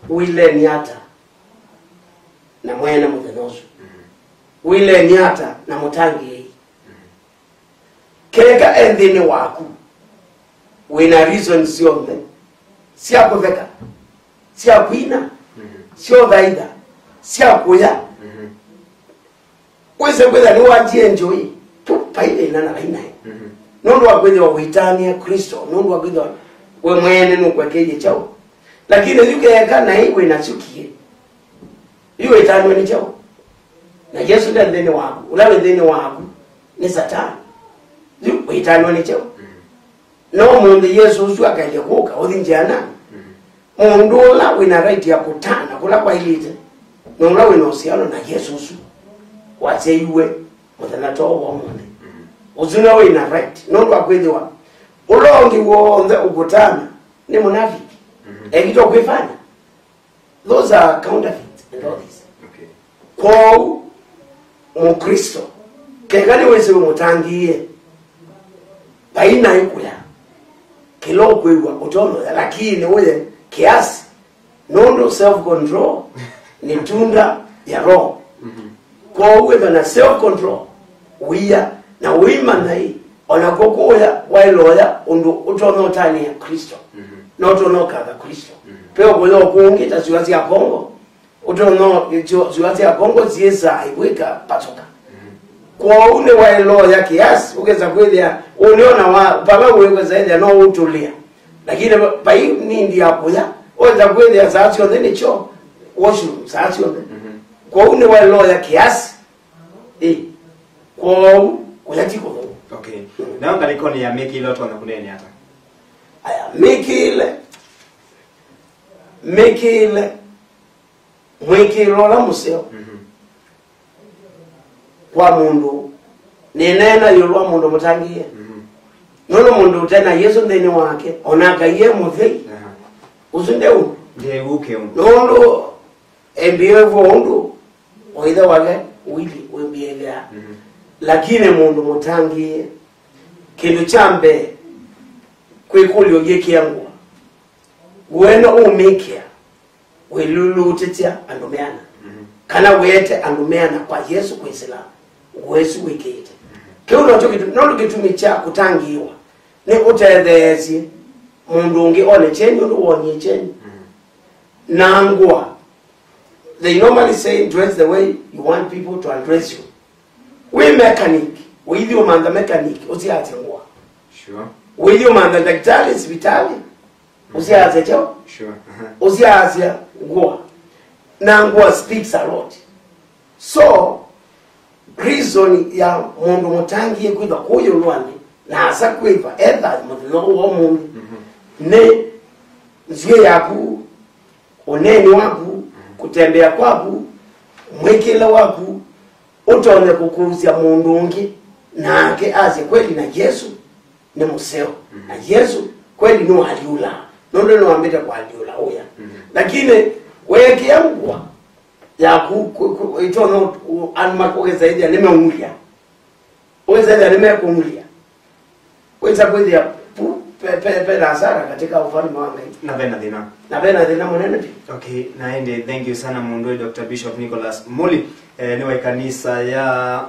wĩleni ata na mwene mũthenya ũsu. Mhm. Wĩleni ata na mũtangĩĩi. Mhm. Keka e nthĩnĩ waku, wĩ na reason syonthe sya kũtheka, sya kwina, mhm, sya ũthaitha, sya kũya. Mhm. Wĩse kwĩthĩa nĩwanjie njũĩ, tu vai thĩna na vai naĩ. Mhm. Nũndũ wa kwĩthĩwa wĩtanĩa Kristo, nũndũ wa kwĩthĩwa we mwene nũkwekeie kyaũ. Lakini yu keka naĩ wĩ na syũkie, yu wĩtanwe nĩ kyaũ? Na Yesũ nde nthĩnĩ waku, ũla wĩ nthĩnĩ waku nĩ Satani. Yu wĩtanwe nĩ kyaũ? Mhm. No mũnthĩ Yesũ ũsu akaĩle kũka, ũthi nzĩananĩ. Mhm. Mũndũ ũla wĩ na right ya kũtana kũla kwaĩlĩte, na ũla wĩ na ũsyalo na Yesũ ũsu wasyaiwe mũthenya ta ũũ wa ũmũnthĩ. Mhm. Ũsu nĩwe wĩ na right, nũndũ wa kwĩthĩwa ũla ũngĩ w'onthe ũkũtana nĩ mũnafiki. Mhm. Ekĩte ũkwĩfanya. Those are counterfeits and all this. Okay. Kwoou, Mũkristo, keka nĩwĩsĩ wĩmũtangĩĩe, vai naĩ kũya. Kĩla ũkwĩw'a ũtonoya, lakini ũye kiasi, nũndũ self control nĩ tunda ya Roho. Mhm. Kwoou wĩthwa na self control, wia, na ũimanya ĩ, o nakw'o kũya waĩloya ũndũ ũtonya ũtanĩa Kristo, mhm, na ũtonya ũkatha Kristo. Mhm. Ve ũkũya ũkũngĩ ta syũa sya Kongo, ũtonya syũa sya Kongo syĩsaa ivwĩka patoka. Mhm. Kwoou nĩwaĩloya kiasi, ũkesa kwĩthĩa ũnĩona wa vala ũĩ ũkesa ĩthĩa no ũtũlĩa. Lakini vai nindi ya kũya, ũkesa kwĩthĩa saa syonthe nĩkyo washroom saa syonthe. Mhm. Kwoou nĩwaĩloya kiasi. Ĩ, kwoou kũya ti kũthũku. Okay. Mm. Nayo ngalĩkonĩ ya mĩkĩĩle ũtonya kũneenea ata? Aya, mĩkĩĩle, mĩkĩĩle, mwĩkĩĩlo ũla mũseo, mhm, kwa mũndũ, nĩneena ĩũlũ wa mũndũ mũtangĩĩe. Mhm. Nũndũ mũndũ ũte na Yesũ nthĩnĩ wake, o na Ngai e mũthei, aha, Ũsu ndeũ. Ndeũke ũndũ. Nũndũ embĩĩwe vo ũndũ o ĩthe wake Willy wĩmbĩĩthĩa. Mhm. Lakini mũndũ mũtangĩĩe, kĩndũ kya mbee, kwĩkũlyo yĩkĩa ngũa. Wena ũmĩkĩa, wĩlulutĩtya andũ meana. Mhm. Kana wĩete andũ meana kwa Yesũ kwĩsĩla ngũa ĩsu wĩkĩĩte. Mhm. Kĩu nokyo kĩtu-, nũndũ kĩtumi kya kũtangĩĩwa nĩ ũtetheesye mũndũ ũngĩ one kyeni ũndũ wonie kyeni. Mhm. Na ngũa, they normally say, "Dress the way you want people to address you." Wĩ mechanic, ũithi ũmantha mechanic, ũsiasya ngũa. Sure. Ũithi ũmantha ndakitali sivitalĩ, ũsiasya kyo. Sure. Uh-huh. Ũsiasya ngũa. Na ngũa speaks a lot. So, reason ya mũndũ mũtangĩĩe kwĩthwa kũũ ĩũlũanĩ, na asa kwĩthwa etha mũthenya ũũ wa ũmũnthĩ, mhm, nĩ nzw'ĩĩ yaku, ũneeni waku, mhm, kũtembea kwaku, mwĩkĩle waku, ũtonye kũkũsya mũndũ ũngĩ, nake asye kweli na Yesũ nĩ mũseo. Mhm. Na Yesũ kweli nĩwalyũlaa, nũndũ nĩwambĩte kwalyũla ũya. Mhm. Lakini weekĩa ngũa yaku, ku-, ku-, itonya u-, u-, andũ makũgesaĩthya nĩmeũngya. Ũgesaĩthya nĩmekũngya. Wĩsa kwĩthĩa pu-, pe, pe, pe na hasara katika ufalme wa Ngai. Na ve na thĩna. Na ve na thĩna mũnene vyũ. Okay, na ĩndĩ, thank you sana mũndũ Doctor Bishop Nicholas Muli, eh, nĩ wa ĩkanisa ya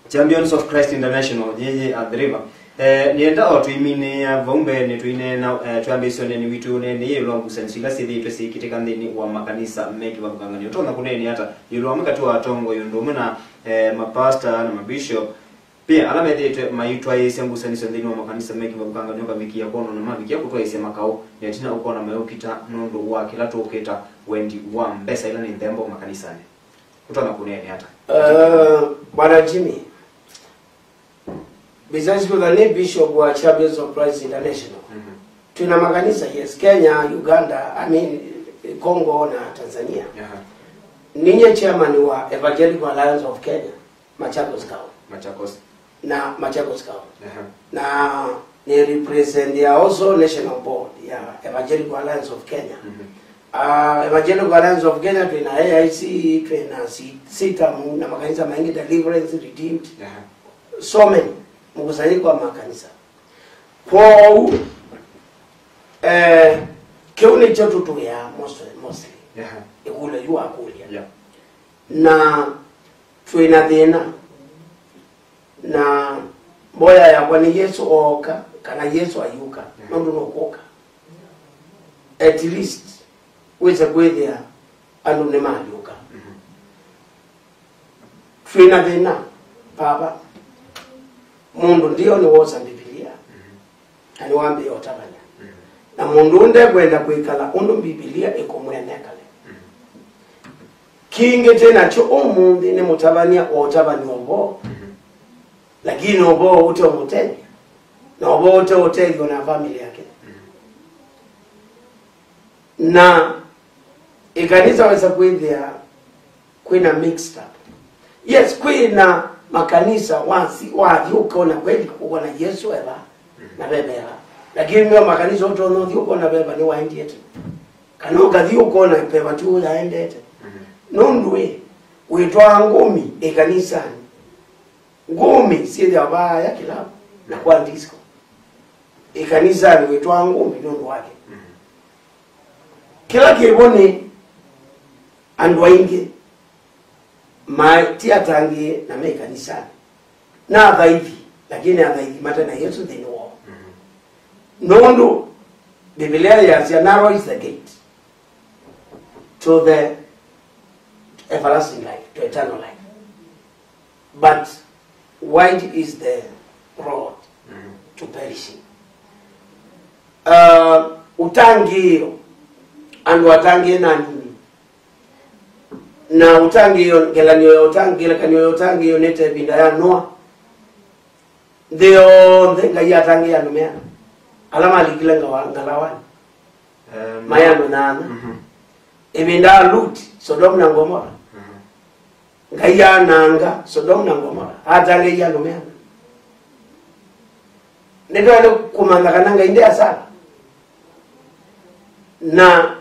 Champions of Christ International, yĩyĩ Athi River. Eh, nĩenda o tũiminĩĩa vau mbeenĩ tũineena, eh, twambĩĩsye ũneeni witũ, ũneeni ĩũlũ wa ngusanĩsyo ila syĩthĩĩtwe syĩkĩtĩka nthĩnĩ wa makanisa me kĩvathũkangany'o. Ũtonya kũneenea ata ĩũlũ wa amwe katĩ wa atongoi ũndũ ũmwe na, eh, mapasta na mabishop, pia ala methĩĩtwe maitwaĩĩsya ngusanĩsyo nthĩnĩ wa makanisa me kĩvathũkangany'o, ũkavikĩa kwonwa na mavikĩa kũtwaĩĩsya makaũ, na ĩtina ũkona meũkita nũndũ wa kĩla tũũkĩta wendi wa mbesa ila nĩ nthembo makanisanĩ? Ũtonya kũneenea ata? Uh, Bwana Jimmy, besides kwĩthwa nĩ bishop wa Champions of Christ International, mhm, twĩna makanisa, yes, Kenya, Uganda, I mean, Congo na Tanzania. Aha. Ninye chairman wa Evangelical Alliance of Kenya, Machakos County. Machakos. Na Machakos County. Aha. Na nĩ represent ya also National Board ya Evangelical Alliance of Kenya. Mhm. Ah, Evangelical Alliance of Kenya, twĩna A I C, twĩna C-, CETAM, na makanisa maingĩ, Deliverance, Redeemed. Aha. So many, mkusanyiko wa makanisa. Kwoou, eh, kĩu nĩkyo tũtũĩaa mostly, mostly. Aha. Ĩkũlyo yu wakũlya. Yeah. Na twĩna thĩna. Na mboya yakwa nĩ Yesũ ooka, kana Yesũ ayũka, yeah, nũndũ nũkũka. At least, wĩse kwĩthĩa andũ nĩmalyũka. Mhm. Twĩna thĩna, vava. Mũndũ ndio nĩwosa Mbivilia, mhm, na nĩwambĩĩa ũtavany'a. Mhm. Na mũndũ ũũ ndekwenda kwĩkala ũndũ Mbivilia ĩkũmwĩa nekale. Mhm. Kĩngĩ twĩ nakyo ũmũnthĩ nĩ mũtavany'a ũũtavany'a ũvoo, mhm, lakini ũvoo ũteũmũtethya, na ũvoo ũteũtethya na famĩlĩ yake. Mhm. Na ĩkanisa wesa kwĩthĩa kwĩna mixed up. Yes, kwĩna makanisa wasi, wathi ũkona kweli kũkona Yesũ eva na veva eva. Lakini nĩo makanisa ũtonya ũthi ũkona veva nĩ waendie tene. Kana ũkathi ũkona veva tu yaendete. Mhm. Nũndũ ĩ, wĩtwaa ngũmi ĩkanisanĩ. Ngũmi syĩthĩawa vaaya kĩlavu na kwa disco. Ĩkanisanĩ wĩtwaa ngũmi nũndũ wake. Mhm. Kĩla kĩvo nĩ andũ aingĩ ma-, ti atangĩĩe na me ĩkanisanĩ. Na athaithi, lakini athaithi mate na Yesũ nthĩnĩ woo. Mhm. Nũndũ Mbivilia yasya, "Narrow is the gate to the everlasting life, to eternal life. But wide is the road, mhm, to perishing." Uh, ũtangĩĩo, andũ atangĩĩe na nini. Na ũtangĩĩo, ngelekany'o ya ũtangĩĩo, ngelekany'o ya ũtangĩĩo nĩ ta ĩvinda ya Noa. Nthĩ yonthe Ngai atangĩĩe andũ meana, ala malikile ngawa-, ngalawanĩ. Eh, maĩ andũ nyanya. Mhm. Ĩvinda ya Luti, Sodomu na Ngomora. Mhm. Ngai ananga Sodomu na Ngomora, atangĩĩe andũ meana. Nĩtwaĩle kũmanya kana Ngai nde asala. Na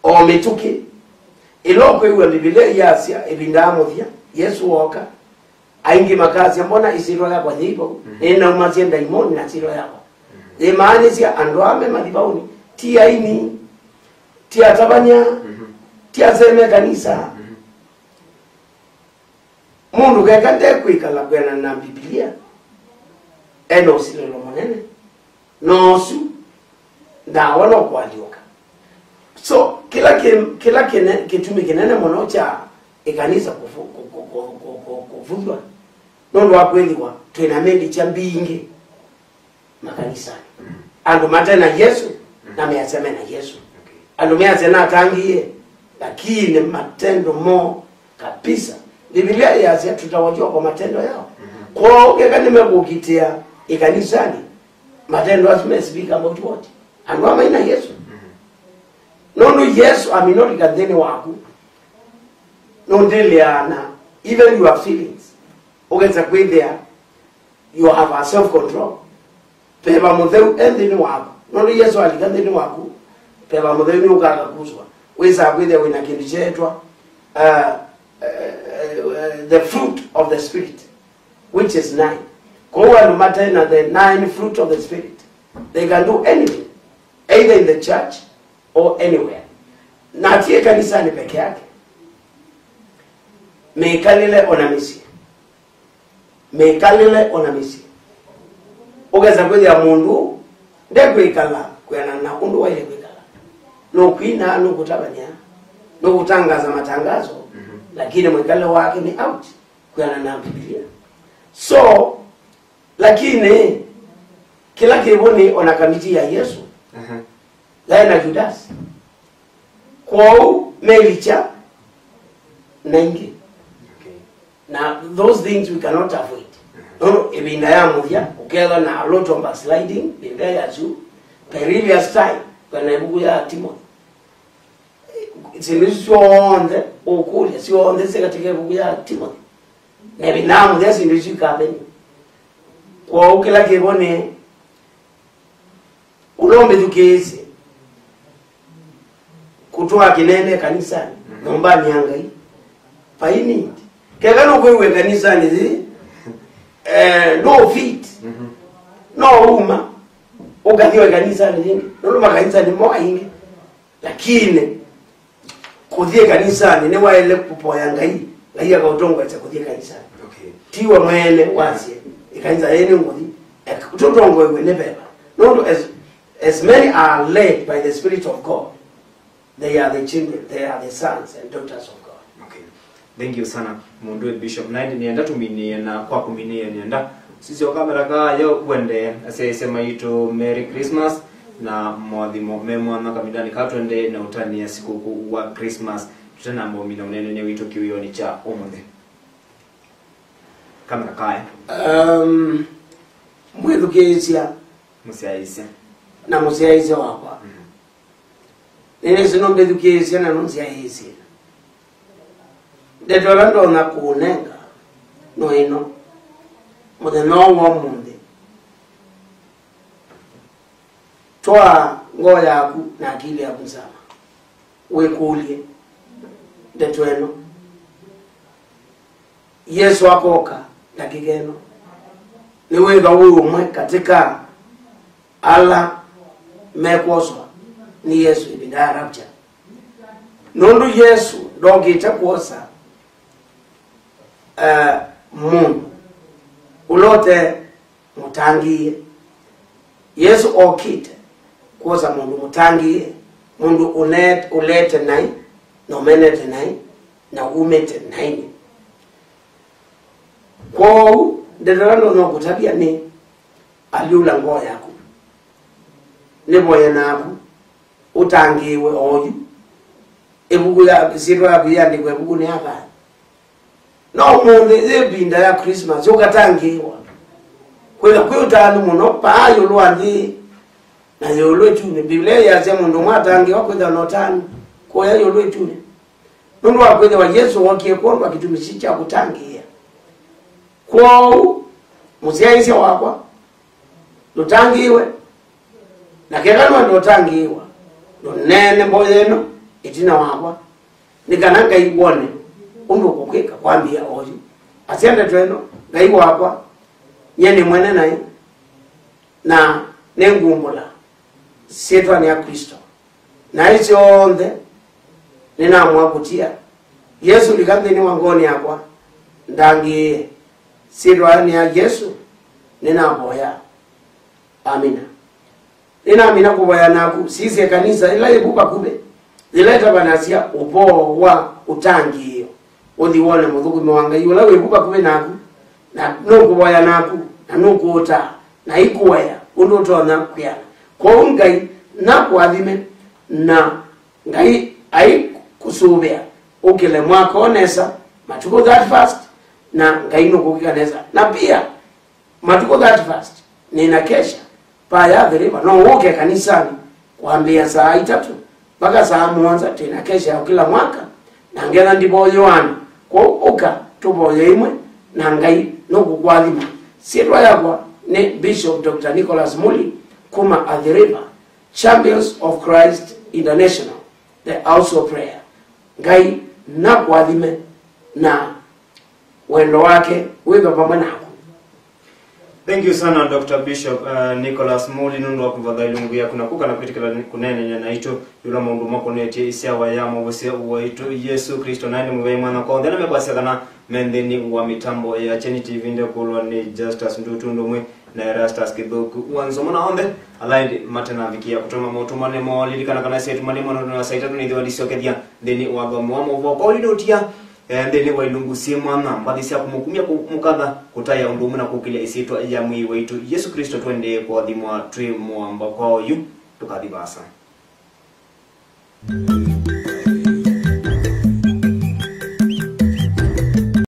o mĩtũkĩ, ĩla ũkwĩw'a Mbivilia iyasya, ĩvinda ya mũthya, Yesũ ooka, aingĩ makasya, "Mbona ĩsyĩtwa yakwa yĩ vau? Nĩnaumasya ndaimoni na syĩtwa yakwa." Yĩmaanĩsya andũ aa me mathivaũnĩ, ti aini, ti atavany'a, ti asee me kanisa. Mũndũ keka ndekwĩkala kwĩanana na Mbivilia, e na ũsilĩlo mũnene, na ũsu ndawa no kũalyũka. So, kĩla kĩ-, kĩla kĩne-, kĩtumi kĩnene mũno kya ĩkanisa kũvu-, kũ-, kũ-, kũvuthw'a, nũndũ wa kwĩthĩwa twĩ na mĩlikya mbingĩ makanisanĩ. Andũ mate na Yesũ, na measya me na Yesũ. Andũ measya natangĩĩe, lakini matendo moo kabisa. Mbivilia yasya, "Tutawajua kwa matendo yao." Kwoou keka nĩmekũkitĩa ĩkanisanĩ, matendo asu me speak about what? Andũ aa mai na Yesũ. Nũndũ Yesũ aminolika nthĩnĩ waku, nũndĩlĩaa na even your feelings. Ũkesa kwĩthĩa you have a self control. Veva mũtheu e nthĩnĩ waku. Nũndũ Yesũ alika nthĩnĩ waku, veva mũtheu nĩũkakuswa. Wĩsaa kwĩthĩa wĩna kĩndũ kyeetwa, uh, uh, uh, the fruit of the Spirit, which is nine. Kwoou andũ mate na the nine fruit of the Spirit, they can do anything, either in the church or anywhere. Na ti ĩkanisanĩ peke yake, mĩkalĩle ona mĩsyĩ. Mĩkalĩle ona mĩsyĩ. Ũkesa kwĩthĩa mũndũ ndekwĩkala kwĩanana na ũndũ waĩle kwĩkala. Nũkwina, nũkũtavany'a, nũkũtangaza matangazo, lakini mwĩkale wake nĩ out kwĩanana na Mbivilia. So, lakini kĩla kĩvo nĩ ona kamiti ya Yesũ yaĩ na Yudasi. Kwoou melikya na ingĩ. Na those things we cannot avoid. Nũndũ ĩvinda ya mũthya, ũkethwa na a lot of backsliding, ĩvinda yasu, perilous time, kana ĩvuku ya Timothy. Syĩndũ isu syonthe ũkũlya, syonthe syĩ katika ĩvuku ya Timothy. Na ĩvinda ya mũthya syĩndũ isu ikathenya. Kwoou kĩla kĩvo nĩ ũla ũmbĩthukĩĩsye kũtwaa kĩnene kanisanĩ, nyũmbanĩ ya Ngai. Vai need. Keka nũkwĩw'a kanisanĩ yĩ, eh, no fit. No uma, ũkathi o kanisanĩ yĩngĩ. Nũndũ makanisa nĩ mo aingĩ. Lakini kũthi kanisanĩ nĩwaĩle kũvoya Ngai, Ngai akaũtongoesya kũthi kanisanĩ. Ti we mwene wasye, "Ĩkanisa yĩĩ nĩngũthi." Tũtongoew'e nĩ veva. Nũndũ as, as many are led by the Spirit of God, they are the children, they are the sons and daughters of God. Thank you sana, mũndũ Bishop. Na ĩndĩ nĩenda tũminĩe, na kwa kũminĩe nĩenda sisya kamera kaya uende asyaĩsya maitũ Merry Christmas na moathimo me mwanya kavindanĩ ka twende na ũtanĩa sikũkũ wa Christmas. Tũtanamba ũmina ũneenany'a witũ kĩwĩonĩ kya ũmũnthĩ. Kamera kaya. Um, mwĩthukĩĩsya. Mũsyaĩĩsya. Na mũsyaĩĩsya wakwa. Nĩnĩsĩ nũmbĩthukĩĩsya na nũnsyaĩĩsye. Ndeto ĩla ndonya kũũnenga no ĩno. Mũthenya ũũ wa ũmũnthĩ, twaa ngoo yaku na akili yaku nzama, wĩkũlye ndeto ĩno. Yesũ akoka ndakĩka ĩno, nĩwĩva wĩ ũmwe katĩ ka ala mekwoswa nĩ Yesũ ĩvinda ya rapture? Nũndũ Yesũ ndokĩte kwosa, eh, mũndũ ũla ũte mũtangĩĩe. Yesũ okĩte kwosa mũndũ mũtangĩĩe, mũndũ ũne-, ũlete naĩ, na ũmenete naĩ, na umĩte naĩnĩ. Kwoou, ndeto ĩla ndonya kũtavya nĩ, alyũla ngoo yaku. Nĩvoye naku, ũtangĩĩwe oyu. Ĩvuku ya, ĩsyĩtwa yaku yĩandĩkwe ĩvukunĩ ya thayũ. No ũmũnthĩ, yĩ ĩvinda ya Christmas, ũkatangĩĩwa. Kwĩtha kwĩ ũtanu mũno, vaa ĩũlũ wa nthĩ na ĩũlũ ĩtunĩ. Mbivilia yĩasya mũndũ ũmwe atangĩĩwa kwĩthĩwa na ũtanu kũya ĩũlũ ĩtunĩ. Nũndũ wa kwĩthĩwa Yesũ wookie kwondwa kĩtumi kya kũtangĩĩa. Kwoou, mũsyaĩĩsya wakwa, ndũtangĩĩwe. Na keka nũenda ũtangĩĩwa, Ndũneene mboya ĩno ĩtina wakwa, nĩ kana Ngai wone ũndũ ũkũkwĩka kwambĩĩa oyu. Asya ndeto ĩno, Ngai wakwa, nyie nĩ mwene naĩ, na nĩngumbũla syĩtwanĩ ya Kristo. Naĩ syonthe nĩnamũakũtia. Yesũ, lika nthĩnĩ wa ngoonĩ yakwa, ndangĩĩe. Syĩtwanĩ ya Yesũ nĩnavoya. Amina. Nĩnamina kũvoya naku. Sisye kanisa ĩla yĩ vu vakuvĩ, yĩla ĩtavanasya ũvoo wa ũtangĩĩo, ũthi wone mũthũkũmi wa Ngai ũla wĩ vu vakuvĩ naku, na nũkũvoya naku, na nũkũũtaa, na aikũea ũndũ ũtonya kwĩana. Kwoou Ngai nakũathime, na Ngai aikũsũvĩa ũkĩle mwaka o nesa, matukũ thirty-first, na Ngai nũkũkĩka nesa. Na pia, matukũ thirty-first, nĩna kesha paa ya Athi River. No wũke kanisanĩ kwambĩĩa saa itatũ mpaka saa mũonza. Twĩna kesha ya kĩla mwaka, na ngetha ndivoyũanĩ. Kwoou ũka tũvoye ĩmwe, na Ngai nũkũkũathima. Syĩtwa yakwa nĩ Bishop Doctor Nicholas Muli kuma Athi River, Champions of Christ International, the House of Prayer. Ngai nakũathime na wendo wake wĩve vamwe naku. Thank you sana, Doctor Bishop, uh, Nicholas Muli, nũndũ wa kũvatha ilungu yaku na kuka na kwĩtĩkĩla kũneenany'a naitũ ĩũlũ wa maũndũ makonetye ĩsyawa ya Mwovosya waitũ Yesũ Kristo. Naĩ nĩ mũvei mwana kwa onthe ala mekwasya kana me nthĩnĩ wa mĩtambo ya Kyeni T V. Ndekũlwa nĩ Justus Ndutu ũndũ ũmwe na Erastus Kĩthũku wa Nzomo na onthe ala ĩndĩ matenavikĩa kũtũma motũmane moo. Lilikana kana syĩtũmane mwana na saa itatũ nĩthĩwa ndisyokethya nthĩnĩ wa thome wa maũvoo. Kwa ũlindũtia, eh, nthĩnĩ wa ilungu syĩ mwanya, mbathi sya kũmũkumya, kũmũkatha, kũtaĩa ũndũ ũmwe na kũkĩlya ĩsyĩtwa ya Mwĩai waitũ Yesũ Kristo, tũendee kũathimwa twĩ mũamba kwa oyu tũkathi vaasa.